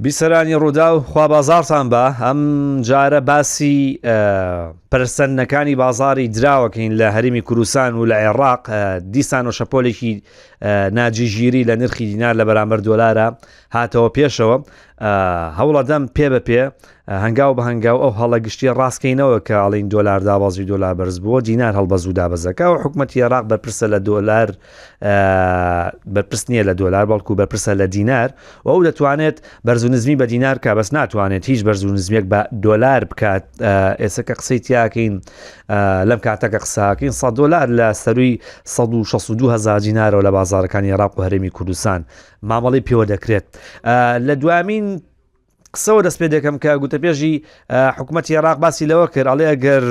بیسەرانی ڕووداو خوا بازاڕتان با ئەم جارە باسی پەرسەندنەکانی بازاری دراوەکەین لە هەرێمی کوردستان و لە عێراق دیسان و شەپۆلێکی ناجیگیری لە نرخی دینار لە بەرامبەر دۆلارە هاتەوە پێشەوە هەوڵەدەم پێ بە پێ هەنگاو بە هەنگاو ئەو هەڵە گشتیە ڕاستکەینەوە کە ئەڵین دۆلار دابەزی دۆلار بەرز بووە دینار هەڵبەز و دابەزەکە و حکوومەتی عێراق بەرپرسە لە دۆلار بەرپرس نییە لە دۆلار بەڵکو بەرپرسە لە دینار و ئەو دەتوانێت بەرز و نزمی بە دینار کا بەس ناتوانێت هیچ بەرز و نزمیەک بە دۆلار بکات ئێستا کە قسەی تیاکەین لەم کاتەکە قساکەین 100 دۆلار لە سەروی 162 هزار دینارەوە لە بازارەکانی عێراق و هەرێمی کوردستان مامەڵی پێوە دەکرێت لە دوامین قسەوە دەست پێ دەکەم کە گوتەپێژی حکوومەتی عێراق باسی لەوە کرد ئەڵێ ئەگەر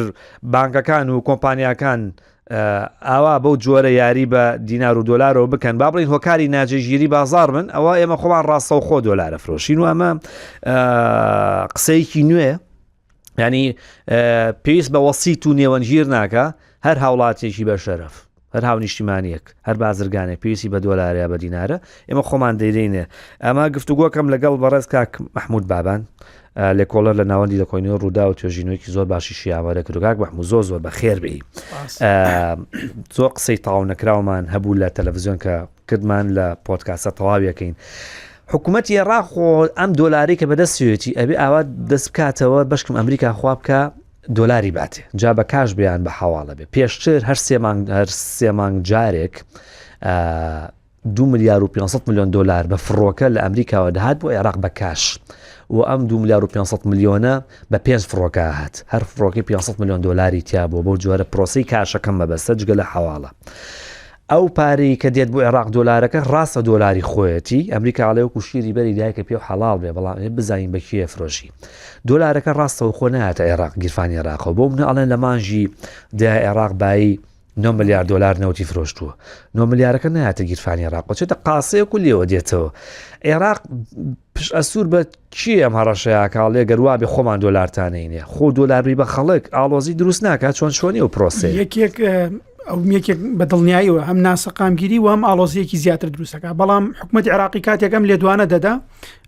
بانکەکان و کۆمپانیاکان ئاوا بەو جۆرە یاری بە دینار و دۆلارەوە بکەن با بڵین هۆکاری ناجێگیری بازار بن ئەوە ئێمە خۆمان ڕاستەوخۆ دۆلارە فرۆشین و ئەمە قسەیەکی نوێ ینی پێویست بە وەسیت و نێوەندگیر ناکە هەر هاوڵاتێکی بە شەرەف هەر هاونیشتیمانیەک هەر بازرگانێک پێویستی بە دۆلارە یا بە دینارە ئێمە خۆمان دەیدەینێ ئەمە گفتوگۆکەم لەگەڵ بەڕێز کاک مححمود بابان لێکۆڵەر لە ناوەندی لەکۆینەوە ڕوودا و توێژینەوەیکی زۆر باشی ئامادە کردو کاک مححمود زۆر زۆر بەخێر بێی زۆر قسەی تاو نەکراومان هەبوو لە تەلەڤزیۆن کە کردمان لە پۆدکاستە تەواویەکەین. حکوومەتی عێراق خۆ ئەم دۆلاری کە بەدەستێتی ئەبێ ئاوا دەست بکاتەوە بەشکم ئەمریکا خوا بکە دۆلاری باتێ جا بە کاش بیان بە حواڵە بێ پێشتر هەر سێ مانگ هەر سێ مانگ جارێک دو ملیار و 500 میلیۆن دلار بە فڕۆکە لە ئەمریکاوە دەهات بۆ عێراق بە کاش و ئەم دو ملیار و 500 میلیۆنە بە پێنج فڕۆکە هات هەر فڕۆکەی 500 میلیۆن دلاری تیا بوو بەو جۆرە پرۆسی کاشەکەم مەبەستە جگە لە حواڵە ئەو پارەی کە دێت بۆ عێراق دۆلارەکە ڕاستە دۆلاری خۆیەتی ئەمریکا ئەڵێ وەکو شیری بەری دایکە پێ و حەڵاڵ بێ بەڵام ئێ بزانین بە کێ فرۆشی دۆلارەکە ڕاستەوە خۆ نایەتە عێراق گیرفانی عێراقەوە بۆ منە ئەڵێن لە مانگی دە عێراق بایی 9 ملیار دۆلار نەوتی فرۆشتووە 9 ملیارەکە نایەتە گیرفانی عێراق چێتە قاسەیەک و لێوە دێتەوە عێراق پشت ئەسوور بە چی ئەم هەڕەشەیە کاڵێ گەر وابێ خۆمان دۆلارتانەینێ خۆ دۆلار بی بە خەڵک ئاڵۆزی دروست ناکات چۆن چۆنی و پرۆسێ یەکێک ئەو یەکێک بە دڵنیاییەوە هەم ناسەقامگیری و هەم ئاڵۆزیەکی زیاتر دروستەکە بەڵام حکوومەت عراقی کاتێک ئەم لێدوانە دەدا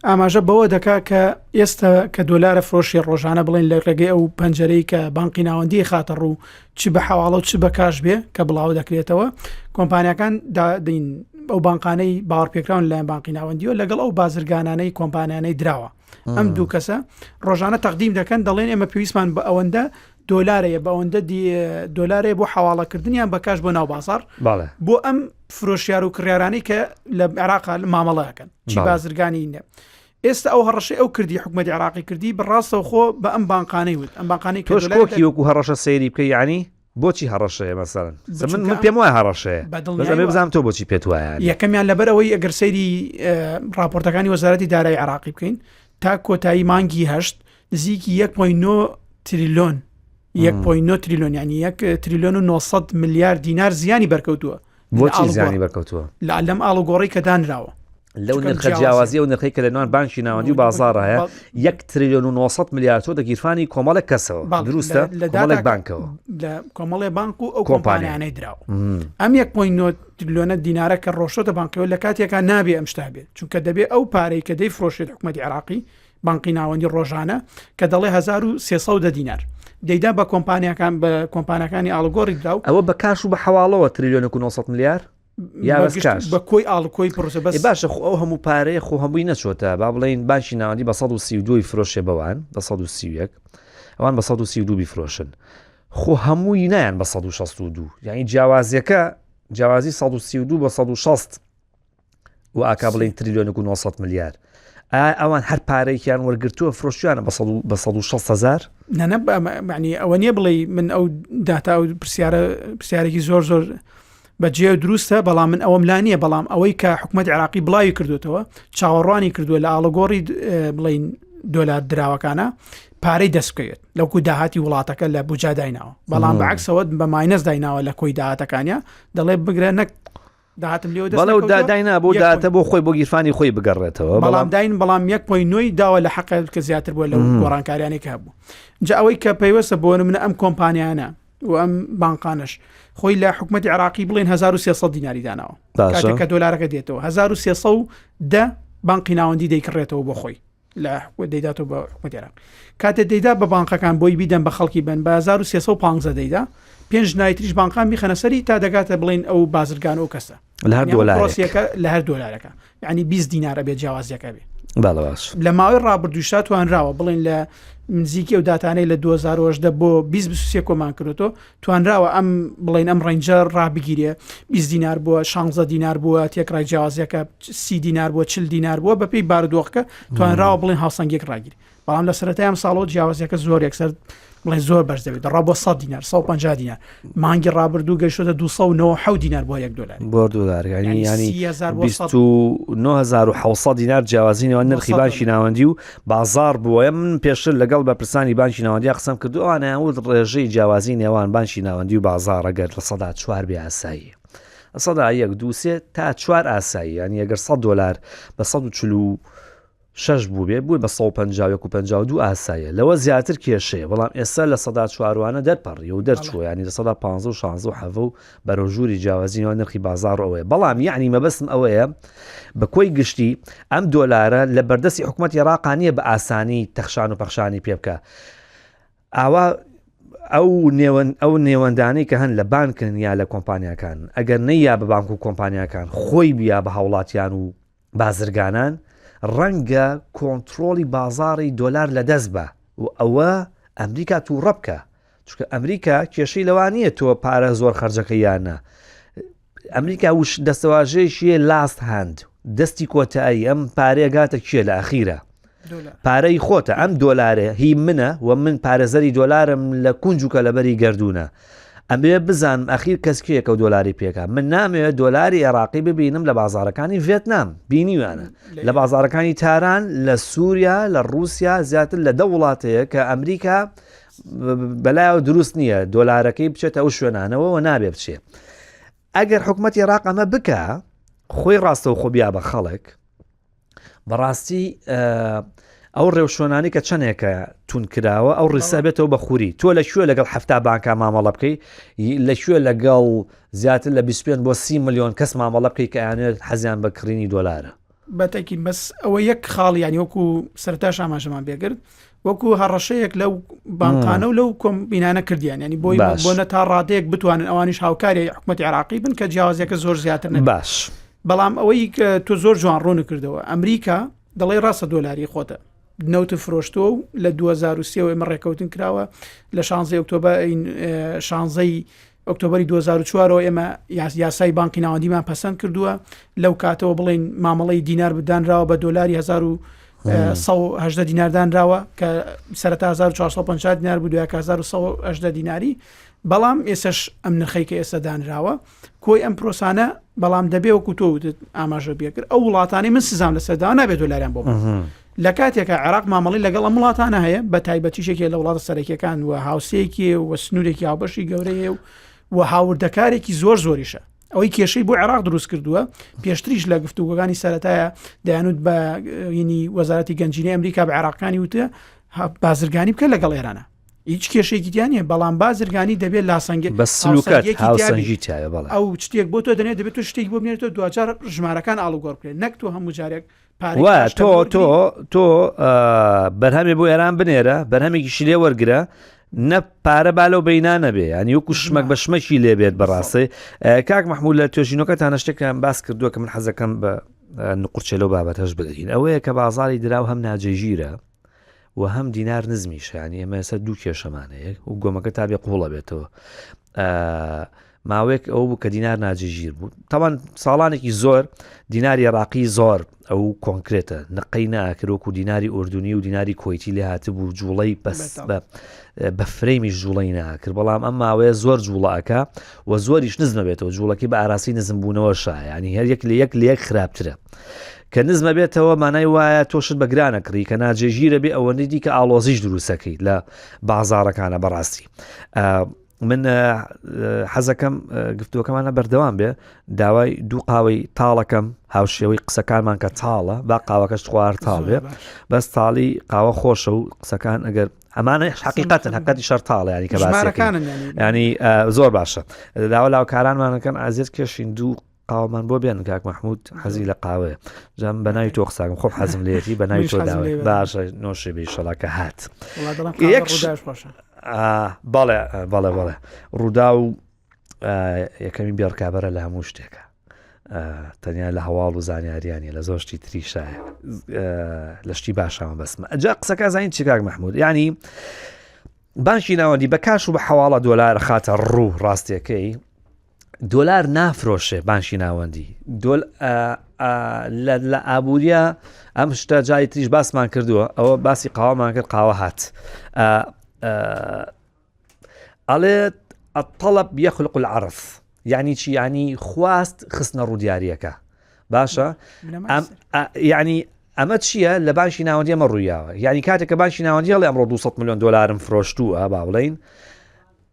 ئاماژە بەوە دەکا کە ئێستا کە دۆلارە فرۆشی ڕۆژانە بڵێن لە ڕێگەی ئەو پەنجەرەی کە بانقی ناوەندی خاتە ڕوو چ بە حواڵە و چ بە کاش بێ کە بڵاو دەکرێتەوە کۆمپانیەکان دادین ئەو بانقانەی باوەڕپێکراون لەلایەن بانقی ناوەندیەوە لەگەڵ ئەو بازرگانانەی کۆمپانیانەی دراوە ئەم دوو کەسە ڕۆژانە تەقدیم دەکەن دەڵێن ئێمە پێویستمان بە ئەوەندە دۆلارەیە بە ئەوەندە دۆلارەیە بۆ حواڵەکردنیان بە کاش بۆ ناو بازار بۆ ئەم فرۆشیار و کڕیارانەی کە لە عێراق مامەڵەکەن چی بازرگانی نیە ئێستا ئەو هەڕەشەی ئەو کردی حکومەتی عێراقی کردی بە ڕاستەوخۆ بە ئەم بانقانەی وت ئەم بانقانەی کە تۆش کۆکی وەکو هەڕەشە سەیری بکەی یعنی بۆچی هەڕەشەیە مەسەلەن من من پێم وایە هەڕەشەیە بەس ئەمێ بزانم تۆ بۆچی پێت وایە یەکەمیان لەبەر ئەوەی ئەگەر سەیری ڕاپۆرتەکانی وەزارەتی دارایی عێراقی بکەین تا کۆتایی مانگی هەشت نزیکی 1.9 تریلیۆن 1.9 تریلیۆن یعنی 1 تریلیۆن و 900 ملیار دینار زیانی بەرکەوتووە بۆچی زیانی بەرکەوتووە؟ لە لەم ئاڵوگۆڕی کە دانراوە. لەو نرخە جیاوازی و نرخی کە لە نوان بانکی ناوەندی و بازاڕ هەیە یەک تریلیۆن و 900 ملیار تۆ دەگیرفانی کۆمەڵێک کەسەوە دروستە لە کۆمەڵێک بانکەوە لە کۆمەڵێ بانک و ئەو کۆمپانیانەی دراوە ئەم 1.9 تریلیۆنە دینارە کە ڕۆشتە بانکەوە لە کاتێکا نابێ ئەم شتا بێت چونکە دەبێ ئەو پارەی کە دەی فرۆشێت حکوومەتی عراقی بانقی ناوەندی ڕۆژانە کە دەڵێ 1300 دینار دەیدا بە کۆمپانیاکان بە کۆمپانەکانی ئاڵگۆڕی دراو ئەوە بە کاش و بە حواڵەوە تریلیۆنێک و 900 ملیار یا بەس کاش بە کۆی ئاڵکۆی پرۆسە بەس باشە خۆ ئەو هەموو پارەیە خۆ هەمووی نەچۆتە با بڵێین بانکی ناوەندی بە 132 فرۆشێ بەوان بە 131 ئەوان بە 132 بیفرۆشن خۆ هەمووی نایان بە 162 یعنی جیاوازیەکە جیاوازی 132 بە 160 و ئاکا بڵین تریلیۆنێک و 900 ملیار ئایا ئەوان هەر پارەیەکیان وەرگرتووە فرۆشیانە بە 160 هزار نەنە معنی ئەوە نییە بڵێ من ئەو داتا و پرسیارە پرسیارێکی زۆر زۆر بە جێ دروستە بەڵام من ئەوەم لا نییە بەڵام ئەوەی کە حکوومەت عراقی بڵاوی کردوێتەوە چاوەڕوانی کردووە لە ئاڵگۆڕی بڵین دۆلار دراوەکانە پارەی دەست بکەوێت لەوکو داهاتی وڵاتەکە لە بجا دایناوە بەڵام بەعکسەوە بە ماینەس دایناوە لە کۆی داهاتەکانە دەڵێ بگرە نەک داهاتم لێوە دەست بەڵێ و دا- داینا بۆ داهاتە بۆ خۆی بۆ گیرفانی خۆی بگەڕێتەوە بەڵام داین بەڵام یەک پۆی نۆی داوە لە حەقە کە زیاتر بووە لەو گۆڕانکاریانەی کە هەبوو جا ئەوەی کە پەیوەستە بۆ نمونە ئەم کۆمپانیانە و ئەم بانقانەش خۆی لە حکوومەتی عراقی بڵێن 1300 دیناری داناوە باشە. کاتێک کە دۆلارەکە دێتەوە 1310 بانقی ناوەندی دەیکڕێتەوە بۆ خۆی. لە دەیداتەوە بە حکومەتی عێراق کاتێ دەیدا بە بانقەکان بۆی بیدەن بە خەڵکی بن بە 1315 دەیدا پێنج نایتریش بانقان بیخەنە سەری تا دەگاتە بڵین ئەو بازرگان و کەسە لە هەر دۆلارێکە لە هەر دۆلارەکە یعنی 20 دینارە بێ جیاوازیەکە بێ باش لە ماوەی ڕابردووشتا توانراوە بڵین لە نزیکی ئەو داتانەی لە 2010 بۆ 23 کۆمان کردۆ توانراوە ئەم بڵین ئەم ڕەنجە ڕابگیرێ 20 دینار بووە 16 دینار بووە تێکڕای جیاوازیەکە سی دینار بووە 40 دینار بووە بەپێی بارودۆخەکە توانراوە بڵێن هاوسەنگێک ڕاگیری بەڵام لە سەرەتای ئەم ساڵەوە جیاوازیەکە زۆر یەکسەر بڵێ زۆر بەرز دەبێت دەڕا بۆ 100 دینار 150 دینار مانگی ڕابردوو گەیشتۆتە 297 دینار بۆ یەک دلار بۆ دلار یعنی ینی 29700 دینار جیاوازی نێوان نرخی بانکی ناوەندی و بازار بووە من پێشتر لەگەڵ بەرپرسانی بانکی ناوەندی قسەم کردو ئەوانیان وت ڕێژەی جیاوازی نێوان بانکی ناوەندی و بازار ئەگەر لە سەدا چوار بێ ئاساییە سەدا یەک دوو سێ تا چوار ئاسایی یانی ئەگەر 100 دلار بە 146 بوو بێ بووی بە 151 و 52 ئاساییە لەوە زیاتر کێشەیە بەڵام ئێستا لە سەدا چواروانە دەرپەڕی و دەرچووە ینی لە سەدا 15 و 16 و حەڤە و بەرەو ژووری جیاوازی نێوان نرخی بازاڕ ئەوەیە بەڵام یعنی مەبەستم ئەوەیە بە کۆی گشتی ئەم دۆلارە لە بەردەستی حکوومەتی عێراقا نییە بە ئاسانی تەخشان و پەخشانی پێ بکە ئاوا ئەو نێوەند ئەو نێوەندانەی کە هەن لە بانکن یا لە کۆمپانیاکان ئەگەر نەیا بە بانک و کۆمپانیاکان خۆی بیا بە هاوڵاتیان و بازرگانان ڕەنگە کۆنتترۆلی بازاری دۆلار لەدەست بە و ئەوە ئەمریکا تووڕە بکە چونکە ئەمریکا کێشەی لەوان نییە تۆ پارە زۆر خەرجەکە یانە ئەمریکا وش دەستەواژەیەکی لاست هاند دەستی کۆتایی ئەم پارەیە گاتە کێ لە ئەخیرە پارەی خۆتە ئەم دۆلارێ هی منە و من پارێزەری دۆلارم لە کونج و کەلەبەری گردونە ئەمێ بزانم ئەخیر کەس کێکە و دۆلاری پێکا من نامەوێت دۆلاری عێراقی ببینم لە بازارەکانی ڤێتنام بینیوانە لە بازارەکانی تاران لە سووریا لە رووسیا زیاتر لە دە وڵاتەیە کە ئەمریکا بەلایەوە دروست نییە دۆلارەکەی بچێتە ئەو شوێنانەوە و نابێ بچێ ئەگەر حکوومەتی عێراق ئەمە بکە خۆی ڕاستەوخۆ بیا بە خەڵک بەڕاستی ئەو ڕێوشۆنانی کە چەندێکە تون کراوە ئەو ڕیسا بێتەوە بە خوری تۆ لە کوێ لەگەڵ هەفتا بانکا مامەڵە بکەی لە کوێ لەگەڵ زیاتر لە 25 بۆ 30 میلیۆن کەس مامەڵە بکەی کە ئەیانێت حەزیان بە کڕینی دۆلارە بەتەکی بەس ئەوە یەک خاڵ یانی وەکو سەرتاش ئاماژەمان پێکرد وەکو هەڕەشەیەک لەو بانقانە و لەو کۆمبینانە کردیان ینی بۆی بۆنە تا ڕادەیەک بتوانن ئەوانیش هاوکاری حکوومەتتی عراقی بن کە جیاوازیەکە زۆر زیاتر نە باش بەڵام ئەوەی کە تۆ زۆر جوان ڕوون کردەوە ئەمریکا دەڵێ ڕاستە دۆلاری خۆتە نەوت فرۆشتووە و لە 2023 ئێمە ڕێکەوتن کراوە لە 16 ئۆکتۆبەر 16 ئۆکتۆبەری 2004 ەوە ئێمە یاسای بانقی ناوەندیمان پەسەند کردووە لەو کاتەوە بڵین مامەڵەی دینار بدانراوە بە دۆلاری 1970 دینار دانراوە کە سەرەتا 1450 دینار بوو دوای 1970 دیناری بەڵام ئێسش ئەم نرخەی کە ئێستا دانراوە کۆی ئەم پرۆسانە بەڵام دەبێ وەکو تۆ ئاماژە پێکرد ئەو وڵاتانی من سزام لەسەردا نابێت دۆلاریان بۆ لە کاتێکا عێراق مامەڵەی لەگەڵ ئەم وڵاتانە هەیە بە تایبەتیش یەکێ لە وڵاتە سەرەکیەکان و هاوسێیەکی و سنوورێکی هاوبەشی گەورەیە و و هاوردەکارێکی زۆر زۆریشە ئەوەی کێشەی بۆ عێراق دروست کردووە پێشتریش لە گفتوگۆکانی سەرەتایە دەیانوت بە ینی وەزارەتی گەنجینەی ئەمریکا بە عێراقەکانی وتە بازرگانی بکە لەگەڵ ئێرانە هیچ کێشەیەکی تیا نییە بەڵام بازرگانی دەبێت لاسەنگی بە سلوکات هاوسەنگی تایە بەڵێ ئەو شتێک بۆ تۆ دەنێت دەبێت تۆ شتێک بۆ بنێرێتەوە دواجار ژمارەکان ئاڵوگۆڕ بکرێت نەک تۆ هەموو جارێک وایە تۆ تۆ تۆ بەرهەمێ بۆ ئێران بنێرە بەرهەمێکیشی لێ وەرگرە نە پارە با لەو بەینا نەبێ ینی وەکو شمەک بە شمەکی لێبێت بەڕاستی کاک مححمود لە توێژینەکەتانە شتێکیان باس کردووە کە من حەزەکەم بە نقورچێ لەو بابەتەش بدەین ئەوەیە کە بازاری دراو هەم ناجێگیرە و هەم دینار نزمیشە ینی ئێمە ئێستا دوو کێشەمان هەیە و گۆمەکە تا بێ قوڵە بێتەوە ماوەیەک ئەو بوو کە دینار ناجێگیر بوو تاوان ساڵانێکی زۆر دیناری عێراقی زۆر ئەو کۆنکرێتە نقەی ناکرد وەکو دیناری ئوردونی و دیناری کۆیتی لێ هاتبوو جوڵەی بەس بە بە فرەیمیش جوڵەی ناکرد بەڵام ئەم ماوەیە زۆر جوڵەکە و زۆریش نزمە بێتەوە جوڵەکەی بە ئاراسی نزم بوونەوە شایانی هەر یەک لە یەک لە یەک خراپترە کە نزمە بێتەوە مانای وایە تۆشت بە گرانە کڕی کە ناجێگیرە بێ ئەوەندەی دیکە ئاڵۆزیش دروستەکەیت لە بازاڕەکانە بەڕاستی من حەزەکەم گفتوەکەمانە بەردەوام بێ داوای دوو قاوەی تاڵەکەم هاوشێوەی قسەکانمان کە تاڵە با قاوەکەش خوار تاڵ بێ بەس تاڵی قاوە خۆشە و قسەکان ئەگەر ئەمانە حقیقەتن حقەتی شەر تاڵ ینی کە باسەکانن ینی زۆر باشە داوا لاوکارانمانەکەم ئازیز کێشین دوو. قاوەمان بۆ بێن کاک مححمود حەزی لە قاوەیە جام بە ناوی تۆ قساکەم خۆم حەزم لێتی بە ناوی تۆ داوێت باشە نۆشێ بێ شەڵاکە هات بەڵێ بەڵێ بەڵێ ڕوودا و یەکەمی بێڕکابەرە لە هەموو شتێکە تەنیا لە هەواڵ و زانیاریانی لە زۆر شتی تریشایە لە شتی باشەوە بەسمە ئەجا قسەکە زانین چی کاک مححمود ینی بانکی ناوەندی بە کاش و بە حواڵە دۆلار خاتە ڕوو ڕاستیەکەی دۆلار نافرۆشێ بانکی ناوەندی دۆل لە ئابووریە ئەم شتە جاری تریش باسمان کردووە ئەوە باسی قاوەمان کرد قاوە هات ئەڵێت الطلب يخلق العرض یعنی چی یعنی خواست خستنە ڕوودیاریەکە باشە یعنی ئەمە چییە لە بانکی ناوەندی ئەمە ڕوویاوە یعنی کاتێک کە بانکی ناوەندی هەڵێ ئەمڕۆ 200 میلیۆن دلارم فرۆشتووە با بڵین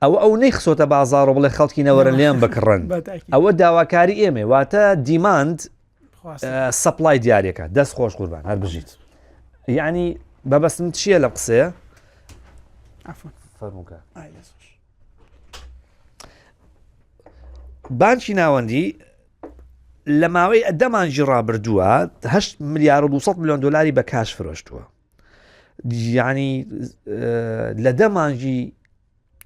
ئەوە ئەو نەیخسۆتە بازاڕ و بڵێ خەڵکی نەوەرن لێم بکڕن ئەوە داواکاری ئێمێ واتە demand supply دیارەکە دەست خۆش قوربان هەر بژیت یعنی بەبەستم چییە لە قسەیە فەرمووکە بانکی ناوەندی لە ماوەی دە مانگی ڕابردووە 8 ملیار و 200 میلیۆن دلاری بە کاش فرۆشتووە یعنی لە دە مانگی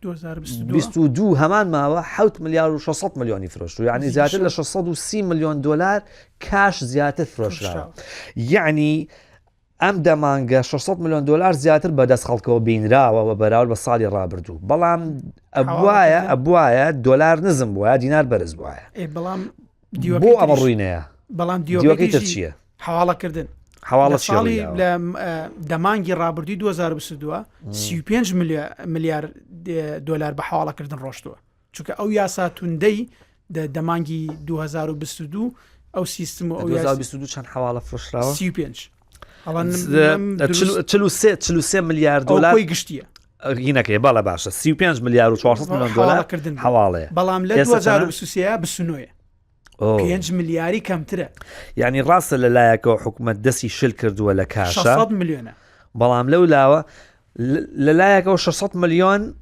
2022 هەمان ماوە 7 ملیار و 600 میلیۆنی فرۆشت و یعنی زیاتر لە 630 میلیۆن دلار کاش زیاتر فرۆشراوە یعنی ئەم دە مانگە 600 میلیۆن دلار زیاتر بەدەست خەڵکەوە بینراوە بە بەراورد بە ساڵی ڕابردوو بەڵام ئەبواە ئەبواە دۆلار نزم بووە دینار بەرز بووە بەڵام بۆ ئەمە ڕووینەیە بەڵام دیوەکەی تر چییە؟ حواڵەکردن حواڵە ساڵی لە دەمانگی ڕابردووی 2022 35 ملیار دلار بە حواڵەکردن ڕۆشتووە چونکە ئەو یاسا توندەی دەمانگی 2022 ئەو سیستم و ئەو 2022 چەند حواڵە فرۆشراوە 35 43 ملیار دلار گشتیە هینەکەی بەڵە باشە 35 ملیار و 400 میلیۆن دلارکردن حواڵەیە بەڵام لە 2023 29 5 ملیاری کەمترە یعنی ڕاستە لە لایەکەوە حکوومەت دەستی شل کردووە لە کاشە 600 میلیۆنە بەڵام لەو لاوە لە لایەکەوە 600 میلیۆن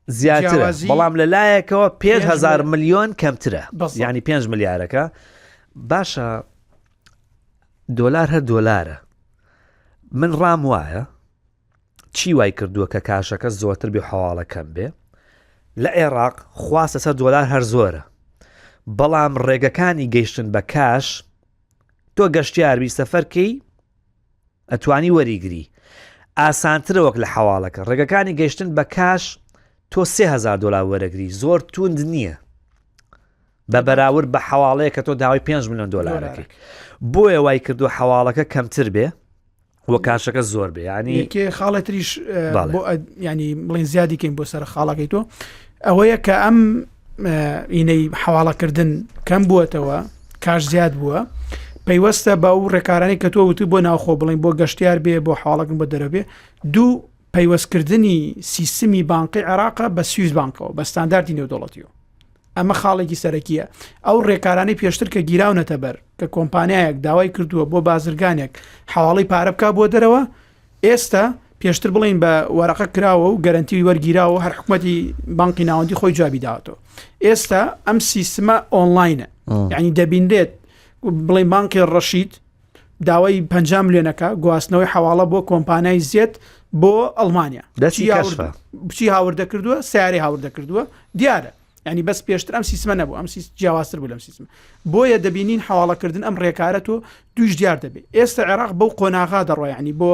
زیاتر بەڵام لە لایەکەوە 5000 میلیۆن کەمترە ینی 5 ملیارەکە باشە دۆلار هەر دۆلارە من ڕام وایە چی وای کردووە کە کاشەکە زۆرتر بێ حواڵە کەم بێ لە عێراق خواست لەسەر دۆلار هەر زۆرە بەڵام ڕێگەکانی گەیشتن بە کاش تۆ گەشتیاربی سەفەرکەی ئەتوانی وەریگری ئاسانترە وەک لە حواڵەکە ڕێگەکانی گەیشتن بە کاش تۆ 3000 دلار وەرەگری زۆر توند نییە بە بەراورد بە حواڵەیە کە تۆ داوای 5 میلیۆن دلارەکەی بۆیە وای کردو حواڵەکە کەمتر بێ وە کاشەکە زۆر بێ ینی یەکێ خاڵە تریش بۆ ینی بڵین زیادی کەین بۆ سەر خاڵەکەی تۆ ئەوەیە کە ئەم ئینەی حواڵەکردن کەم بووەتەوە کاش زیاد بووە پەیوەستە بە ئەو ڕێکارانی کە تۆ وتی بۆ ناوخۆ بڵین بۆ گەشتیار بێ بۆ حواڵەکەن بۆ دەرەبێ دوو پەیوەستکردنی سیستمی بانقی عێراقە بە سویس بانکەوە بە ستانداردی نێودەوڵەتیەوە ئەمە خاڵێکی سەرەکیە ئەو ڕێکارانەی پێشتر کە گیراونەتە بەر کە کۆمپانیایەک داوای کردووە بۆ بازرگانێک حواڵی پارە بک بۆ دەرەوە ئێستا پێشتر بڵین بە وەرەقە کراوە و گەرنتی وەرگیراوە هەر حکوومەتی بانقی ناوەندی خۆی جوابی داوەتەوە ئێستا ئەم سیستمە ئۆنلاینە یعنی دەبینرێت بڵین بانقی ڕەشید داوای 50 ملیۆنەکە گواستنەوەی حواڵە بۆ کۆمپانیای زێت بۆ ئەڵمانیا بچی هاوردە کردووە سیاری هاوردە کردووە دیارە ینی بەس پێشتر ئەم سیستمە نەبوو ئەم سیست جیاوازتر بوو لەم سیستم بۆیە دەبینین حواڵەکردن ئەم ڕێکارە تۆ دوش دیار دەبێت ئێستا عێراق بەو قۆناغا دەڕۆ ینی بۆ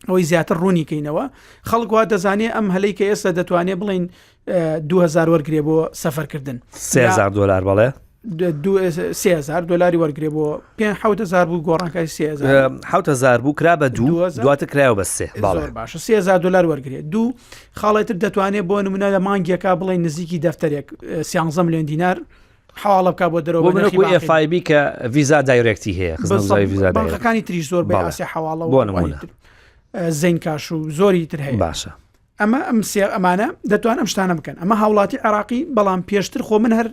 ئەوەی زیاتر ڕوونی کەینەوە خەڵک وا دەزانێ ئەم هەلەی کە ئێستا دەتوانێت بڵین 2000 وەرگێ بۆ سەفەرکردن 3000 دلار بەڵێ 3000 دلاری وەرگێ بۆ 5000 بوو گۆڕانکاری 3000 بوو کرا بە دوو دواتر کرایەوە بە سێ باشە 3000 دلار وەرگێ دوو خاڵێتر دەتوانێت بۆ نمونە لە مانگێکا بڵێن نزیکی دەفتەرێک 13 میلیۆن دینار حواڵە بکا بۆ دەرەوە بۆ منەکو FIB کە ڤیزا دایرێکتی هەیە خزمەتگوزاری ڤیزا بانقەکانی تریش زۆر بە ئاسیا حواڵە بۆ نمونە زەین کاش و زۆری تر هەیە باشە ئەمە ئەم سێ ئەمانە دەتوان ئەم شتانە بکەن ئەمە هاوڵاتی عراقی بەڵام پێشتر خۆ من هەر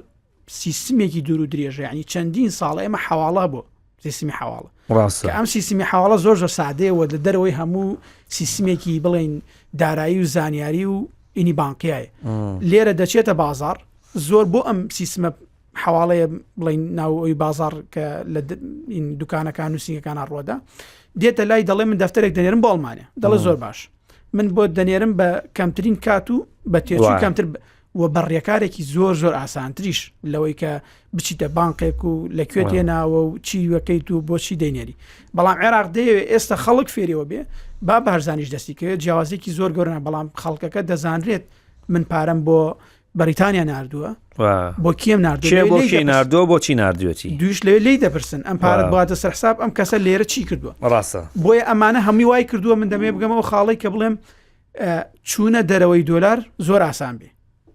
سیستمێکی دوور و درێژە ینی چەندین ساڵ ئێمە حواڵە بۆ سیستمی حواڵە ڕاستە ئەم سیستمی حواڵە زۆر زۆر سادەیە وە لە دەرەوەی هەموو سیستمێکی بڵین دارایی و زانیاری و ئینی بانقیایە لێرە دەچێتە بازار زۆر بۆ ئەم سیستمە. حواڵەیە بڵین ناو ئەوی بازار کە لە دوکانەکان و سینگەکان ڕۆدا دێتە لای دەڵێ من دەفتەرێک دەنێرم بۆ ئەڵمانیا دەڵێ زۆر باش من بۆ دەنێرم بە کەمترین کات و بە تێچوو کەمتر و بە ڕێکارێکی زۆر زۆر ئاسانتریش لەوەی کە بچیتە بانقێک و لە کوێ تێناوە و چی وەکەیت و بۆچی دەینێری بەڵام عێراق دەیەوێ ئێستا خەڵک فێریەوە بێ با بارزانیش دەستی کەوێت جیاوازێکی زۆر گەورە بەڵام خەڵکەکە دەزانرێت من پارەم بۆ بەریتانیا نردووە بۆ کێم نردووە بۆ کێ نردووە بۆچی نردوێتی دوش لەوێ لی دەپرسن ئەم پارەت باتە سەر حساب ئەم کەسە لێرە چی کردووە ڕاستە بۆیە ئەمانە هەمووی وای کردووە من دەمێ بگەمەوە خاڵی کە بڵێم چوونە دەرەوەی دۆلار زۆر ئاسان بێ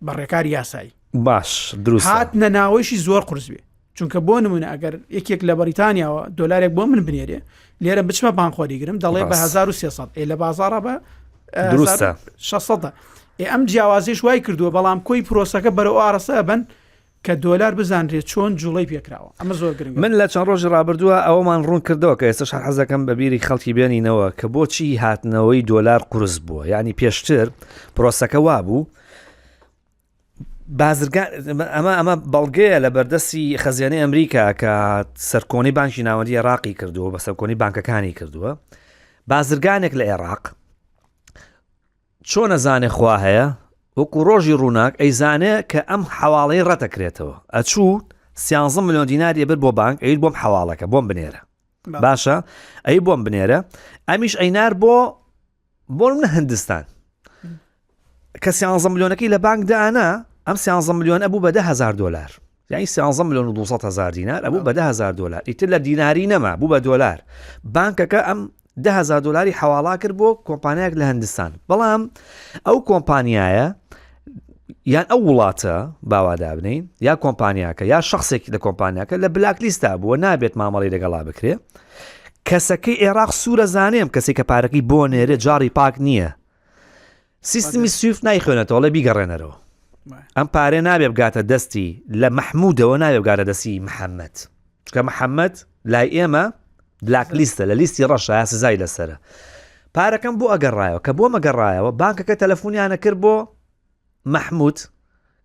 بە ڕێکاری یاسایی باش دروست هاتنە ناوەشی زۆر قرس بێ چونکە بۆ نمونە ئەگەر یەکێک لە بەریتانیاوە دۆلارێک بۆ من بنێرێ لێرە بچمە بانقۆری گرم دەڵێ بە 1300 ئێ لە بازاڕە بە دروستە 600 ئێ ئەم جیاوازیش وای کردووە بەڵام کۆی پرۆسەکە بەرەو ئارەسە بن کە دۆلار بزانرێت چۆن جوڵەی پێکراوە ئەمە زۆر گرنگە. من لە چەند ڕۆژی ڕابردووە ئەوەمان ڕوون کردەوە کە ئێستاش هەر حەزەکەم بە بیری خەڵکی بێنینەوە کە بۆچی هاتنەوەی دۆلار قورس بووە یعنی پێشتر پرۆسەکە وابوو بازرگان ئەمە ئەمە بەڵگەیە لە بەردەستی خەزیانەی ئەمریکا کە سەرکۆنەی بانکی ناوەندی عێراقی کردووە بە سەرکۆنەی بانکەکانی کردووە بازرگانێک لە عێراق چۆن ئەزانێ خوا هەیە؟ وەکو ڕۆژی ڕووناک ئەیزانێ کە ئەم حەواڵەی ڕەتەکرێتەوە. ئەچوو سیانزە ملیۆن دیناری ئەبرد بۆ بانک ئەیوت بۆم حەواڵەکە بۆم بنێرە. باشە ئەی بۆم بنێرە ئەمیش ئەینار بۆ بۆ منە هندستان. کە سیانزە ملیۆنەکەی لە بانک دانا ئەم سیانزە ملیۆن ئەبوو بە 10هزار دلار. یانی سیانزە ملیۆن و 200 هزار دینار ئەبوو بە 10هزار دلار ئیتر لە دیناری نەما بوو بە دۆلار بانکەکە ئەم 10هزار دلاری حواڵا کرد بۆ کۆمپانیایەک لە هندستان بەڵام ئەو کۆمپانیایە یان ئەو وڵاتە باوادابنین یا کۆمپانیاکە یا شخصێکی لە کۆمپانیاکە لە black list ا بووە نابێت مامەڵی لەگەڵا بکرێ کەسەکەی عێراق سوورە زانێم کەسێک کە پارەکەی بۆ نێرێ جاڕی پاک نییە سیستمی SWIFT نایخوێنێتەوە ئەڵێ بیگەڕێنەرەوە ئەم پارێ نابێ بگاتە دەستی لە مەحمودەوە نابێ بگاتە دەستی محەممەد چکە محەممەد لای ئێمە black list ە لە لیستی ڕەشە سزای لەسرە پارەکەم بۆ ئەگەڕایەوە کە بۆ مەگەڕایەوە بانکەکە تەلەفۆنیانە کرد بۆ مەحمود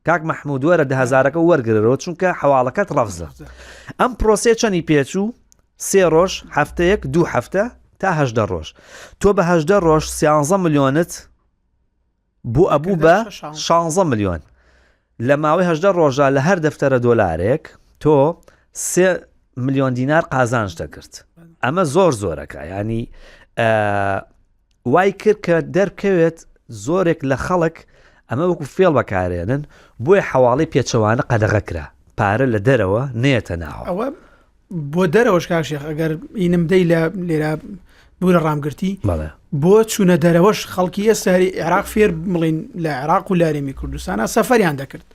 کاک مەحمود وەرە دههزارەکە وەرگرەوە چونکە حواڵەکەت ڕەفزە ئەم پرۆسێ چەنی پێچوو سێ ڕۆژ هەفتەیەک دوو هەفتە تا هەدە ڕۆژ تۆ بە هەدە ڕۆژ سیانزە ملیۆنت بۆ ئەبوو بە 16 ملیۆن لە ماوەی هەدە ڕۆژە لە هەر دەفتەرە دۆلارێک تۆ سێ ملیۆن دینار قازانج دەکرد ئەمە زۆر زۆرەکە ینی وای کرد کە دەرکەوێت زۆرێک لە خەڵک ئەمە وەکو فێڵ بەکارێنن بۆیە حەواڵەی پێچەوانە قەدەغە کرا پارە لە دەرەوە نێتە ناوە. ئەوە بۆ دەرەوەش کاک شێخ ئەگەر ئینم دەی لە لێرە بورە ڕامگرتی بەڵێ. بۆ چوونە دەرەوەش خەڵکی ئێستا هەری عێراق فێر بڵین لە عێراق و لارێمی کوردستانە سەفەریان دەکرد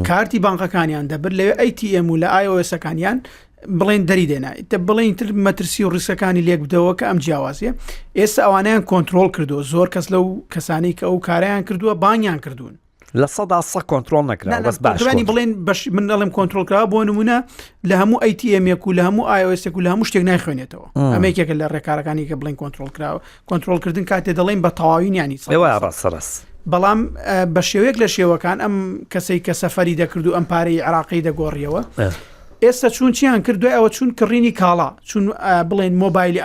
کارتی بانقەکانیان دەبرد لەوێ ATM و لە iOS ەکانیان بڵێن دەری دێنا ئیتر بڵێن تر مەترسی و ڕیسکەکانی لێک بدەوە کە ئەم جیاوازیە ئێستا ئەوانیان کۆنتترۆل کردووە زۆر کەس لەو کەسانی کە ئەو کاریان کردووە بانیان کردوون لە سەدا سە کۆنتترۆل نەکرا بەس باشانی بڵێن بەش من دەڵێم کۆنتترۆل کرا بۆ نمونە لە هەموو ATM ێک و لە هەموو iOS ێک و لە هەموو شتێک نایخوێنێتەوە ئەمەیەکێکە لە ڕێکارەکانی کە بڵێن کۆنتترۆل کراوە کۆنتترۆلکردن کاتێ دەڵێن بە تەواوی نیانی ڕاستەڕاست بەڵام بە شێوەیەک لە شێوەکان ئەم کەسەی کە سەفەری دەکرد و ئەم پارەی عراقی دەگۆڕیەوە ئێستا چوون چیان کرد دوای ئەوە چوون کڕینی کاڵا چون بڵێن مۆبایلی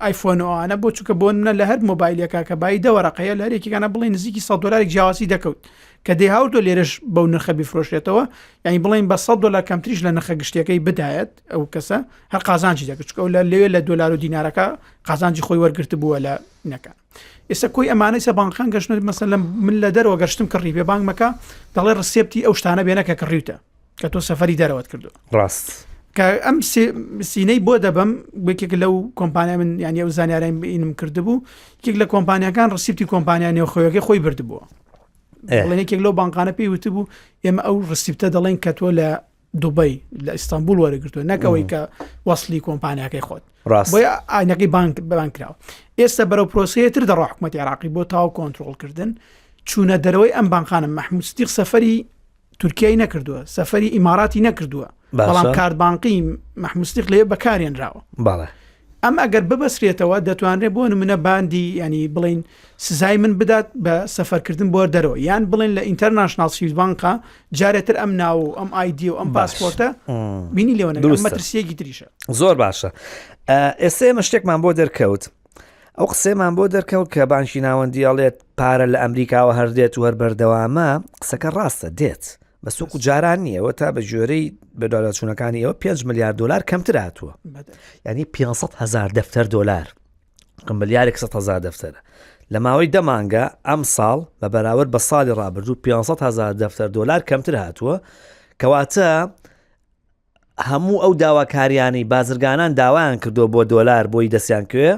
ئایفۆن ئەوانە بۆ چونکە بۆ منە لە هەر مۆبایلەکە کە بای دەوەرەقەیە لە هەرێکیانە بڵێ نزیکی 100 دلارێک جیاوازی دەکەوت کە دەیهاوردۆ لێرەش بەو نرخە بیفرۆشێتەوە یعنی بڵێن بە 100 دلار کەمتریش لە نرخە گشتیەکەی بدایەت ئەو کەسە هەر قازانجی دەکرد چونکە ئەو لە لەوێ لە دۆلار و دینارەکە قازانجی خۆی وەرگرت بووە لە نەکە ئێستا کۆی ئەمانەی سە بانقان گەشتن مەسەن لە من لە دەرەوە گەشتم کڕی بێ بانک مەکە دەڵێ receipt ی ئەو شتانە بێنە کە کڕیوتە کە تۆ سەفەری دەرەوەت کردو ڕاست کە ئەم سینەی بۆ دەبم یەکێک لەو کۆمپانیا من یانی ئەو زانیارای ئینم کردبوو یەکێک لە کۆمپانیاکان receipt ی کۆمپانیا نێوخۆیەکەی خۆی بردبووە بڵێن یەکێک لەو بانقانە پێی وتبوو ئێمە ئەو receipt ە دەڵێن کە تۆ لە دوبەی لە ئیستانبول وەرگتووە نەکەوەی کە وەصلی کۆمپانیاکەی خۆت ڕاست بۆیە ئاینەکەی بانک بەبان کراوە ئێستا بەرەو پرۆسەیە تر دەڕوا حکوومەتی عراقی بۆ تاو کۆنتترۆلکردن چوونە دەرەوەی ئەم بانقانە مەحمود ستیق سەفەری تورکیای نەکردووە سەفەری ئیماراتی نەکردووە بەڵام کارت بانقی مەحمود ستیق لێ بەکارێنراوە بەڵێ. ئەم ئەگەر ببەسرێتەوە دەتوانرێت بۆ نمونە باندی ینی بڵین سزای من بدات بە سەفەرکردن بۆ دەرەوە یان بڵێن لە ئینتەرناشناڵ سویس بانقا جارێتر ئەم ناو و ئەم ئایدی و ئەم پاسپۆرتە بینی لێوە مەترسیەکی تریشە. زۆر باشە ئێستا ئێمە شتێکمان بۆ دەرکەوت ئەو قسەمان بۆ دەرکەوت کە بانکی ناوەندی ئەڵێت پارە لە ئەمریکاوە هەردێت و هەر بەردەوامە قسەکە ڕاستە دێت بە سوک و جاران نییەوە تا بە گوێرەی بەدواداچوونەکانی ئەوە 5 ملیار دلار کەمتر هاتووە ینی 500 هزار دەفتەر دلار ملیارێک 100 هزار دەفتەرە لە ماوەی دە مانگە ئەم ساڵ بە بەراورد بە ساڵی ڕابردوو 500 هزار دەفتەر دلار کەمتر هاتووە کەواتە هەموو ئەو داواکاریانەی بازرگانان داوایان کردووە بۆ دۆلار بۆی دەستیان کوێ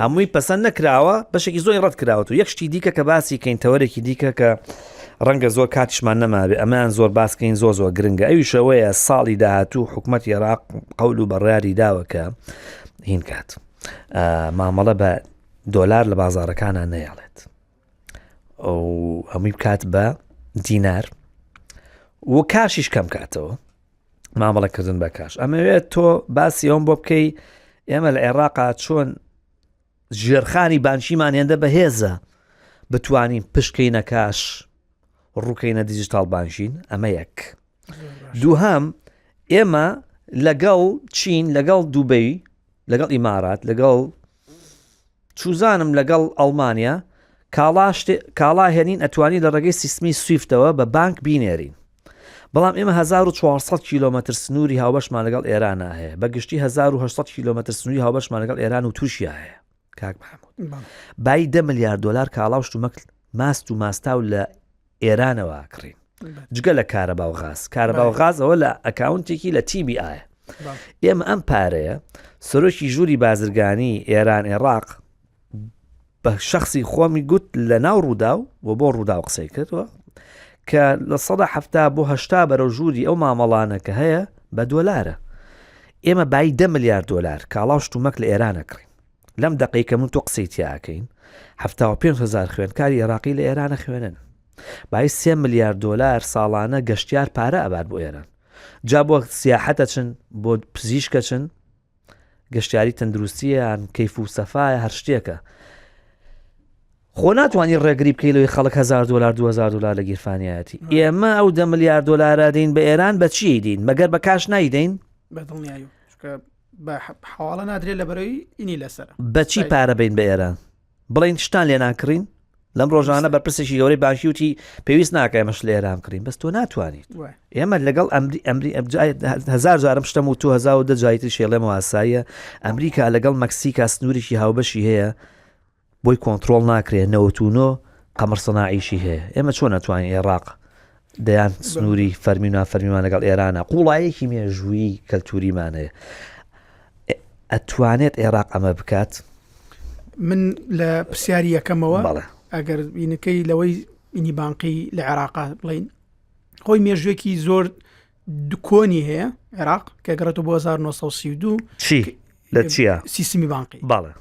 هەمووی پەسەند نەکراوە بەشێکی زۆری ڕەت کراوە و یەک شتی دیکە کە باسی کەین تەوەرێکی دیکە کە ڕەنگە زۆر کاتیشمان نەمابێ ئەمەیان زۆر باسکەین زۆر زۆر گرنگە ئەویشەوەیە ساڵی داهاتوو حکوومەت عێراق قەول و بەڕیاری داوە کە هین کات مامەڵە بە دۆلار لە بازارەکانە نەیەڵێت ئەو هەمووی بکات بە دینار و کاشیش کەم کاتەوە مامەڵەکردن بە کاش ئەمەوێت تۆ باسی ئەوم بۆ بکەی ئێمە لە عێراقا چۆن ژێرخانی بانکیمان هێندە بەهێزە بتوانین پشکەینە کاش ڕووکەینە digital banking ئەمە یەک دووهەم ئێمە لەگەڵ چین لەگەڵ دوبەی لەگەڵ ئیمارات لەگەڵ چوزانم لەگەڵ ئەڵمانیا کاڵا شتێ کاڵا هێنین ئەتوانی لە ڕێگەی سیستمی سویفتەوە بە بانک بینێرین بەڵام ئێمە 1400 کیلۆمەتر سنووری هاوبەشمان لەگەڵ ئێرانە هەیە بە گشتی 1800 کیلۆمەتر سنووری هاوبەشمان لەگەڵ ئێران و تورکیا هەیە کاک محمود بای 10 ملیار دلار کاڵا و شتومەک ماست و ماستاو لە ئێرانەوە کڕین جگە لە کارەبا و غاز کارەبا و غازەوە لە ئەکاونتێکی لە تیبی ئایا ئێمە ئەم پارەیە سەرۆکی ژووری بازرگانی ئێران عێراق بە شخصی خۆمی گوت لە ناو ڕوودا و بۆ ڕوودا و قسەی کردووە کە لە سەدا هەفتا بۆ هەشتا بەرەو ژووری ئەو مامەڵانە کە هەیە بە دۆلارە ئێمە بای دە ملیار دۆلار کاڵا و شتومەک لە ئێرانە کڕین لەم دەقەی کە من تۆ قسەی تیاکەین 75 هزار خوێندکاری عێراقی لە ئێرانە خوێنن بای سێ ملیار دۆلار ساڵانە گەشتیار پارە ئەبات بۆ ئێران جا بۆ سیاحەتە چن بۆ پزیشکە چن گەشتیاری تەندروستیان کەیف و سەفاە هەر شتێکە خۆ ناتوانانی ڕێگری بکەی لەوەی خەڵک 1000 دلار 2000 دلار لە گیرفانیایەتی ئێمە ئەو دە ملیار دلارە دین بە ئێران بەچی دین مەگەر بە کاش نایدەین بەدڵنیایی بە حواڵە نادرێت لە بەرەی ئینی لەسەر بەچی پارە بین بە ئێران بڵین شتان لێ ناکڕین لەم ڕۆژانە بەرپرسێکی گەورەی بانکی وتی پێویست ناکە ئێمەش لە ئێران کڕین بەس تۆ ناتوانیت ئێمە لەگەڵ ئەمری ئەمری هزار جارم شتم و 2010 جایتر شێڵێمەوە ئاساییە ئەمریکا لەگەڵ مەکسیکا سنوورێکی هاوبەشی هەیە بۆی کۆنتترۆل ناکرێت 99 قەمەر سەناعیشی هەیە ئێمە چۆن ناتوانین عێراق دەیان سنووری فەرمی و نافەرمیمان لەگەڵ ئێرانە قوڵایەکی مێژوویی کەلتوریمان هەیە ئەتوانێت عێراق ئەمە بکات؟ من لە پرسیاری یەکەمەوە ئەگەر بینەکەی لەوەی ئینی بانقی لە عێراقا بڵین خۆی مێژوێکی زۆر کۆنی هەیە عێراق کە گەڕێتەوە بۆ 1932 چی لە چیە سیستمی بانقی باڵێ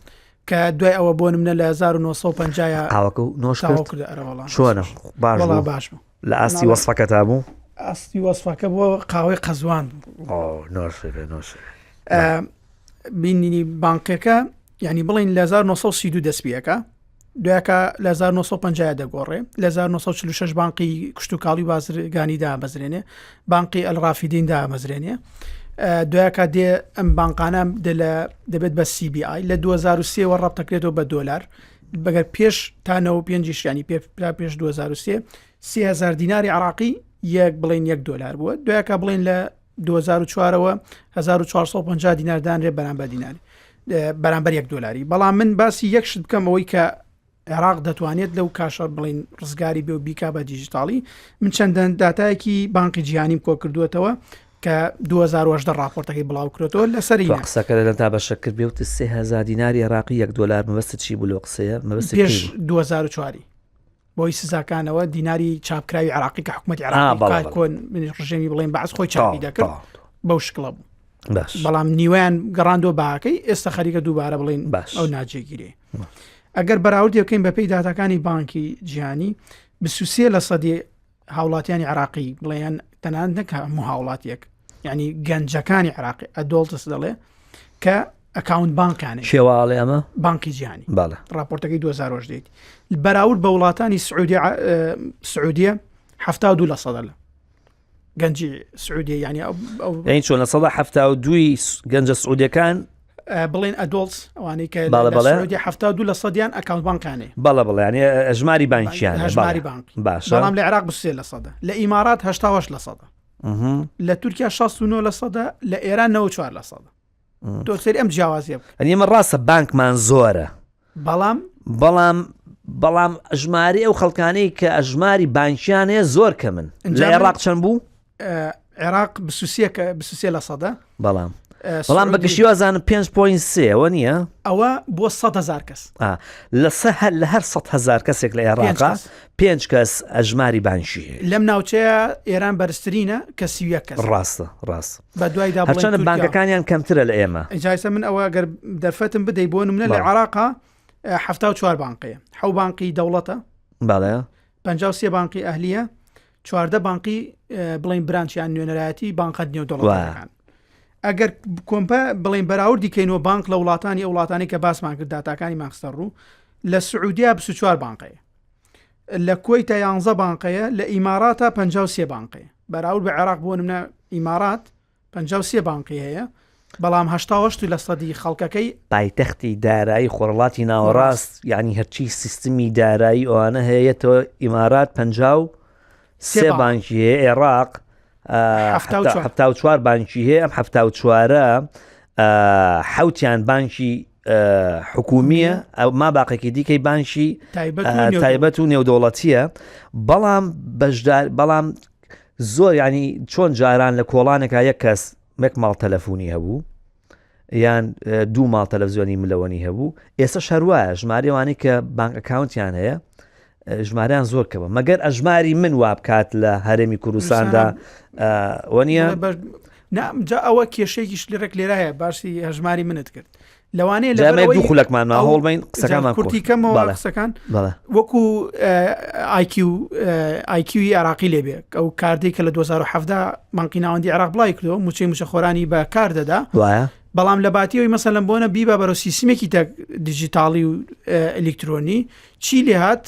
کە دوای ئەوە بۆ منە لە 1950 قاوەکە و نۆش کرد چۆنە باش باش بوو لە ئاستی وەسفەکە تا بوو ئاستی وەسفەکە بۆ قاوەی قەزوان بوو نۆش نۆش بینینی بانقەکە یعنی بڵین لە 1932 دەستپیەکە دوایەکە لە 1950 دەگۆڕێ لە 1946 بانقی کشتتوکاڵی بازرگانی دامەزرێنێ بانقی ئەلڕافیدین دامەزرێنێ دوایەکە دێ ئەم بانقانە دەبێت بە CBI لە 2023ەوە ڕەبتەکرێتەوە بە دۆلار بەگەر پێش تانەوە پێنجی شیانی پێ پێش 2023 سهزار دیناری عراقی یەک بڵین یەک دۆلار بووە دوایەکە بڵین لە 2004ەوە 1450 دینار دانرێ بەرامبەر دیناری بەرامبەر یەک دۆلاری بەڵام من باسی یەک شت بکەم ئەوەی کە عێراق دەتوانێت لەو کاشە بڵین ڕزگاری بێ و بیکا بە دیجیتاڵی من چەندەن داتایەکی بانقی جیهانیم کۆ کردووەتەوە کە 2010 راپۆرتەکەی بڵاو کرێتەوە لەسەری قسەکە لە تا بە شەکر بێ وت 3000 دیناری عێراقی یەک دۆلار مەبەست چی بوو لەو قسەیە مەبەست پێش 2004 بۆی سزاکانەوە دیناری چاپکراوی عراقی کە حکوومەت عراقی کۆن ڕژێمی بڵێن بەعس خۆی چاپی دەکرد بەو شکڵە بوو بەڵام نیوەیان گەڕاندۆ باکەی ئێستا خەریکە دووبارە بڵین باش ئەو ناجێگیری ئەگەر بەراوردی بکەین بەپێی داتاکانی بانکی جیهانی 23 لە سەدی هاوڵاتیانی عراقی بڵێن تەنان نەکە هەموو هاوڵاتیەک یعنی گەنجەکانی عراقی ئەدۆڵتس دەڵێ کە account بانکانێ شێواڵێ ئەمە بانکی جیهانی بەڵێ راپۆرتەکەی 2010 بەراورد بە وڵاتانی سعودی سعودیە 72 لە سەدە لە گەنجی سعودیە یعنی ئەو چۆن لە سەدا 72 گەنجە سعودیەکان بڵێن adults ئەوانەی کە بەڵێ بەڵێ سعودی 72 لە سەدیان account بانکانێ بەڵێ بەڵێ یعنی ئەژماری بانکیان هەژماری بانک باشە بەڵام لە عێراق 23 لە سەدە لە ئیمارات 88 لە سەدە لە تورکیا 69 لە سەدە لە ئێران 94 لە سەدە تۆ سەری ئەم جیاوازیە بکە ئەنی ئێمە ڕاستە بانکمان زۆرە بەڵام بەڵام بەڵام ئەژماری ئەو خەڵکانەی کە ئەژماری بانکیان هەیە زۆر کەمن لە عێراق چەند بوو عێراق بسوسیەکە بسوسێ لە سەدە بەڵام بەڵام بە گشتی وازانم 5.3 ئەوە نییە ئەوە بۆ 100 هزار کەس لە سە لە هەر 100 هزار کەسێک لە عێراقا پێنج کەس ئەژماری بانکی هەیە لەم ناوچەیە ئێران بەرزترینە کە 31 کەس ڕاستە ڕاست بە دوایدا هەرچەندە بانکەکانیان کەمترە لە ئێمە ئیجایسە من ئەوە گەر دەرفەتم بدەی بۆ نمونە لە عراقا 74 بانقەیە حەو بانقی دەوڵەتە بەڵێ 53 بانقی ئەهلیە چواردە بانقی بڵین برانچیان نوێنەرایەتی بانقە نێودەوڵەتەکان ئەگەر کۆمپە بڵین بەراوردی کەینەوە بانق لە وڵاتانی ئەو وڵاتانی کە باسمان کرد داتاکانی ماخستە ڕوو لە سعودیا 24 بانقەیە لە کوەیتە یانزە بانقەیە لە ئیماراتە 53 بانقەیە بەراورد بە عێراق بۆ نمونە ئیمارات 53 بانقی هەیە بەڵام هەشتاوەشت لە سەدی خەڵکەکەی پایتەختی دارایی خۆرهەڵاتی ناوەڕاست یعنی هەرچی سیستمی دارایی ئەوانە هەیەتەوە ئیمارات 53 بانکی هەیە عێراق 74 بانکی هەیە ئەم 74ە حوتیان بانکی حکومیە ئەو ما باقێکی دیکەی بانکی تایبەت و نێودەوڵەتیە بەڵام بەشدار بەڵام زۆر ینی چۆن جاران لە کۆڵانێکا یەک کەس مەک ماڵ تەلەفۆنی هەبوو یان دوو ماڵ تەلەڤزیۆنی ملەوەنی هەبوو ئێستا شەروایە ژمارەوانی کە بانک account یان هەیە ژمارەیان زۆر کەمە مەگەر ئەژماری من وا بکات لە هەرێمی کوردستاندا وەنیە جا ئەوە کێشەیەکیش لێرەک لێرە هەیە باسی هەژماری منت کرد لەوانەیە لە دوو خولەکمان ما هەوڵبین قسەکانمان کورتی کەمەوە قسەکان وەکو IQ ی عراقی لێبێ ئەو کاردەی کە لە 2017 بانقی ناوەندی عراق بڵای کردەوە موچەی موچەخۆرانی بە کار دەدا وایە بەڵام لە باتیەوەی مەسەلەن بۆنە بیبا بەرەو سیستمێکی تەک دیجیتاڵی و ئەلیکترۆنی چی لێهات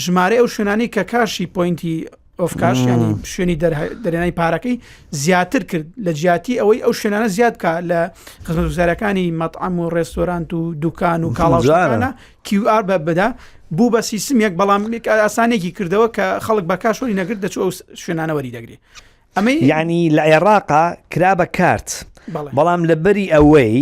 ژمارەی ئەو شوێنانەی کە cash ی point ی of cash ینی شوێنی دەرێنای پارەکەی زیاتر کرد لە جیاتی ئەوەی ئەو شوێنانە زیاد بکە لە خزمەتگوزاریەکانی مەطعەم و ڕێستۆرانت و دوکان و کاڵاوانە QR بە بدا بوو بە سیستمێک بەڵام ئاسانێکی کردەوە کە خەڵک بە cash وەری نەگرت دەچوو ئەو شوێنانە وەری دەگری ئەمەی یعنی لە عێراقا کرا بە کارت بەڵام لەبەری ئەوەی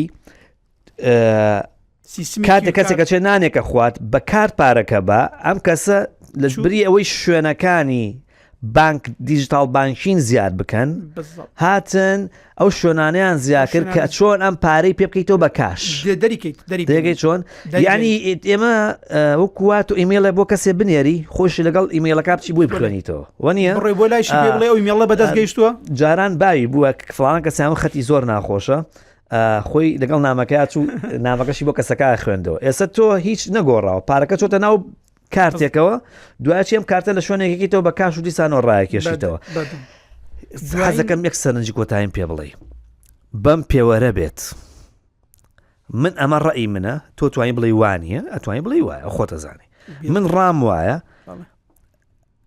کاتێ کەسێک کەچێ نانێکە خوات بە کارت پارەکە بە ئەم کەسە لە بری ئەوەی شوێنەکانی بانک digital banking زیاد بکەن هاتن ئەو شوێنانیان زیاکرد کە چۆن ئەم پارەی پێ بکەیتەوە بە cash دەگەی چۆن ینی ئێمە وەکوات و ئیمێڵە بۆ کەسێ بنێری خۆشی لەگەڵ ئیمێڵەکە بچی بۆی بخوێنیتەوە وەنیە ڕێ بۆ لای بڵێ ئەو ئیمێڵە بەدەست گەیشتووە جاران باوی بووە فلانە کەسیان خەتی زۆر ناخۆشە خۆی لەگەڵ نامەکە چوو نامەکەشی بۆ کەسەکە خوێندەوە ئێستا تۆ هیچ نەگۆڕاوە پارەکە چۆتە ناو کارتێکەوە دوایچی ئەم کارتە لە شوێنێکیتەوە بە cash و دیسانەوە ڕایکێشیتەوە حەزەکەم یەک سەرنجی کۆتاییم پێ بڵێ بەم پێوەرە بێت من ئەمە ڕئی منە تۆ توانی بڵێ وانە ئەتوانی بڵێ وایە خۆتەزانی من ڕام وایە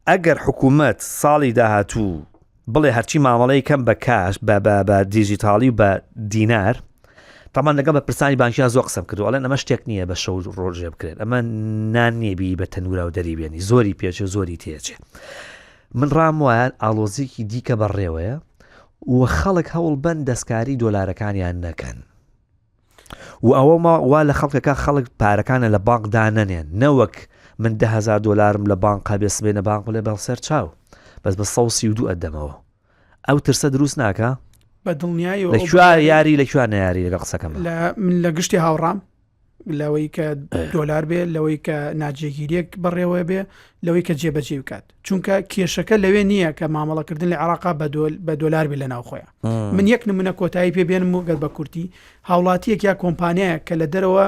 ئەگەر حکوومەت ساڵی داهاتوو بڵێ هەرچی مامەڵەی کەم بە cash بە بە بە دیجیتاڵی و بە دینار تامان لەگەڵ بە پرسانی بانکیا زۆر قسەم کردو ئەڵێن ئەمە شتێک نییە بە شەو ڕۆژێ بکرێت ئەمە نان نییە بی بە تەنورا و دەری بێنی زۆری پێچێ و زۆری تێچێ من ڕام وایە ئاڵۆزیکی دیکە بەڕێوەیە و خەڵک هەوڵ بەن دەستکاری دۆلارەکانیان نەکەن و ئەوە ما وا لە خەڵکەکە خەڵک پارەکانە لە بانک دانەنێن نەوەک من دههزار دۆلارم لە بانک هەبێ سبێنە بانک بڵێ بەڵ سەر چاو بەس بە 132 ئەدەمەوە ئەو ترسە دروست ناکە بە دڵنیایی لە کوێ یاری لە کوێ نەیاری لەگەڵ قسەکەم لە من لە گشتی هاوڕام لەوەی کە دۆلار بێ لەوەی کە ناجێگیریەک بەڕێوە بێ لەوەی کە جێبەجێ بکات چونکە کێشەکە لەوێ نییە کە مامەڵەکردن لە عێراقا بە دۆلار بێ لە ناوخۆیان من یەک نمونە کۆتایی پێ بێنم و گەر بە کورتی هاوڵاتیەک یا کۆمپانیایە کە لە دەرەوە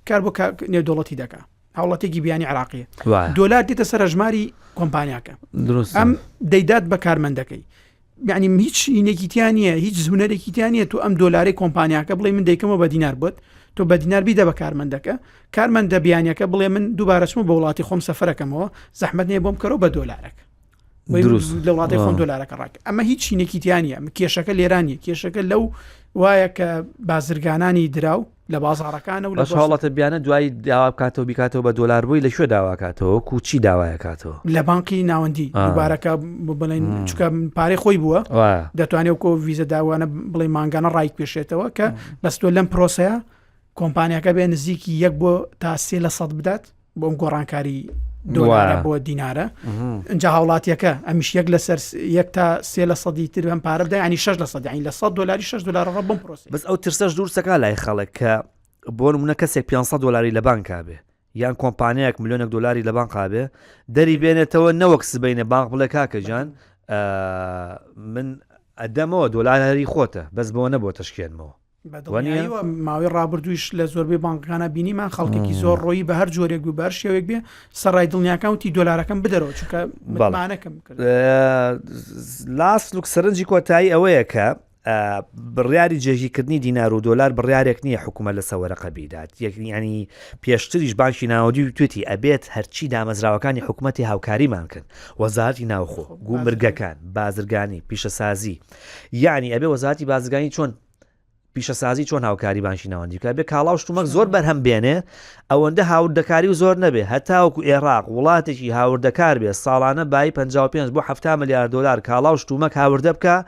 کار بۆ نێودەوڵەتی دەکا هاوڵاتێکی بیانی عراقیە دۆلار دێتە سەر ژماری کۆمپانیاکە ئەم دەیدات بە کارمەندەکەی یعنی هیچ شینێکی تیا نییە هیچ هونەرێکی تیا نییە تو ئەم دۆلاری کۆمپانیاکە بڵێ من دەیکەمەوە بە دینار بۆت تۆ بە دینار بیدە بە کارمەندەکە کارمەندە بیانیەکە بڵێ من دووبارە چمە بە وڵاتی خۆم سەفەرەکەمەوە زەحمەت نییە بۆم کەرەوە بە دۆلارەکە دروست لە وڵاتی خۆم دۆلارەکە ڕاک ئەمە هیچ چینێکی تیانە کێشەکە لێرانیە کێشەکە لەو وایە کە بازرگانانی دراو لە بازاڕەکانە و لە حاڵەتە بیانە دوایی داوا بکاتەوە بیکاتەوە بە دۆلار بووی لە کوێ داواکاتەوە کو چی داوایەکاتەوە لە بانقی ناوەندی دووبارەکە بڵێن چکە پارەی خۆی بووە دەتوانێت کۆ ویزە داوانە بڵێ مانگانە ڕای پێشێتەوە کە بەستۆ لەم پرۆسەیە کۆمپانیاکە بێ نزیکی یەک بۆ تا سێ لە سەد بدات بۆم گۆڕانکاری دۆلارە بۆ دینارە اینجا هاوڵاتیەکە ئەمیش یەک لەسەر یەک تا سێ لە سەدی تر بەم پارە بدە ینی 6 لە سەد ینی لە 100 دلاری 6 دلار ڕە بۆم پرۆسی بەس ئەو ترسەش دوورسەکە لای خەڵک کە بۆ نمونە کەسێک 500 دلاری لە بانکا بێ یان کۆمپانیایەک ملیۆنێک دلاری لە بانقا بێ دەری بێنێتەوە نەوەک سبینە بانق بڵێ کاکە جان من ئەدەمەوە دۆلاری خۆتە بەس بۆ نەبووە تەشکێنمەوە بەدڵنیاییەوە ماوەی ڕابردوویش لە زۆربەی بانکەکانە بینیمان خەڵکێکی زۆر ڕۆیی بە هەر جۆرێک و بەر شێوێک بێ سەرای دڵنیاکان وتی دۆلارەکەم بدەرەوە چونکە متمانەکەم کرد لاست لوک سەرنجی کۆتایی ئەوەیە کە بڕیاری جێگیرکردنی دینار و دۆلار بڕیارێک نییە حکوومەت لەسەر وەرەقە بیدات یەک ینی پێشتریش بانکی ناوەندی وتوێتی ئەبێت هەرچی دامەزراوەکانی حکوومەتی هاوکاریمان کەن وەزارەتی ناوخۆ گومرگەکان بازرگانی پیشەسازی یعنی ئەبێ وەزارەتی بازرگانی چۆن پیشەسازی چۆن هاوکاری بانکی ناوەندی بکات بێ کاڵا و شتومەک زۆر بەرهەم بێنێ ئەوەندە هاوردەکاری و زۆر نەبێ هەتاوەکو ئێراق وڵاتێکی هاوردەکار بێ ساڵانە بایی 55 بۆ 70 ملیار دلار کاڵا و شتومەک هاوردە بکە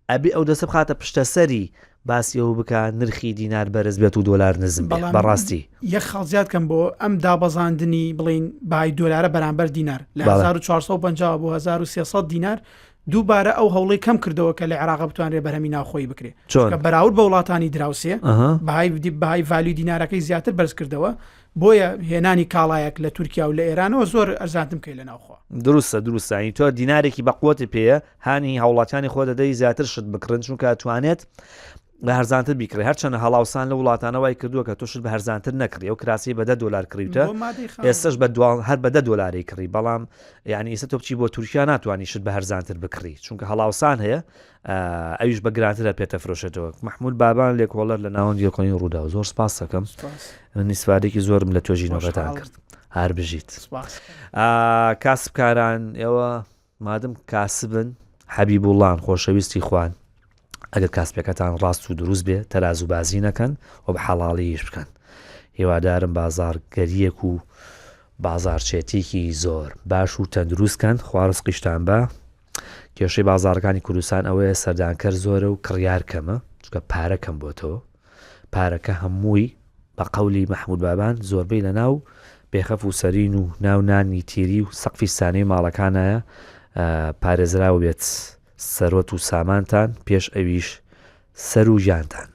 ئەبێ ئەو دەسە بخاتە پشتەسەری باسی ئەو بکە نرخی دینار بەرز بێت و دۆلار نزم بێت بەڕاستی یەک خاڵ زیاد کەم بۆ ئەم دابەزاندنی بڵین بای دۆلارە بەرامبەر دینار لە 1450 بۆ 1300 دینار دووبارە ئەو هەوڵەی کەم کردەوە کە لە عێراق بتوانرێت بەرهەمی ناوخۆیی بکرێت چۆن؟ بەراورد بە وڵاتانی دراوسێ بەهای بەهای ڤالیو دینارەکەی زیاتر بەرز کردەوە بۆیە هێنانی کاڵایەک لە تورکیا و لە ئێرانەوە زۆر ئەرزانتر بکەیت لە ناوخۆ. دروستە دروستە یانی تۆ دینارێکی بەقوەتی پێیە هانی هاوڵاتیانی خۆ دەدەی زیاتر شت بکڕن چونکە ئەتوانێت بە هەرزانتر بیکڕی هەرچەنە هەڵاوسان لە وڵاتانە وای کردووە کە تۆ شت بە هەرزانتر نەکڕی ئەو کراسی بە دە دۆلار کڕیوتە ئێستش بە دو هەر بە دە دۆلاری کڕی بەڵام یعنی ئێستا تۆ بچی بۆ تورکیا ناتوانانی شت بە هەرزانتر بکڕی چونکە هەڵاوسان هەیە ئەویش بە گرانترە پێتە فرۆشێتەوە مححمود بابان لێکۆڵەر لە ناوەندی یەکۆنی ڕوودا زۆر سپاس دەکەم من ئیسفادێکی زۆرم لە توێژینەوەکەتان کرد هەر بژیت کاسبکاران ئێوە مادەم کاسبن حەبیبوڵڵان خۆشەویستی خوان ئەگەر کاسپەکەتان ڕاست و دروست بێ تەرازوو بازی نەکەن و بە حەڵاڵی ئیش بکەن هیوادارم بازاڕگەریەک و بازارچێتیکی زۆر باش و تەندروست کەن خوا ڕزقیشتان بە کێشەی بازاڕەکانی کوردستان ئەوەیە سەردانکەر زۆرە و کڕیار کەمە چونکە پارە کەم بۆتەوە پارەکە هەمووی بە قەولی مەحمود بابان زۆربەی لە ناو بێخەف و سەرین و ناو نانی تیری و سەقفی سانەی ماڵەکانایە پارێزراو بێت سەرۆت و سامانتان پێش ئەویش سەر و گیانتان.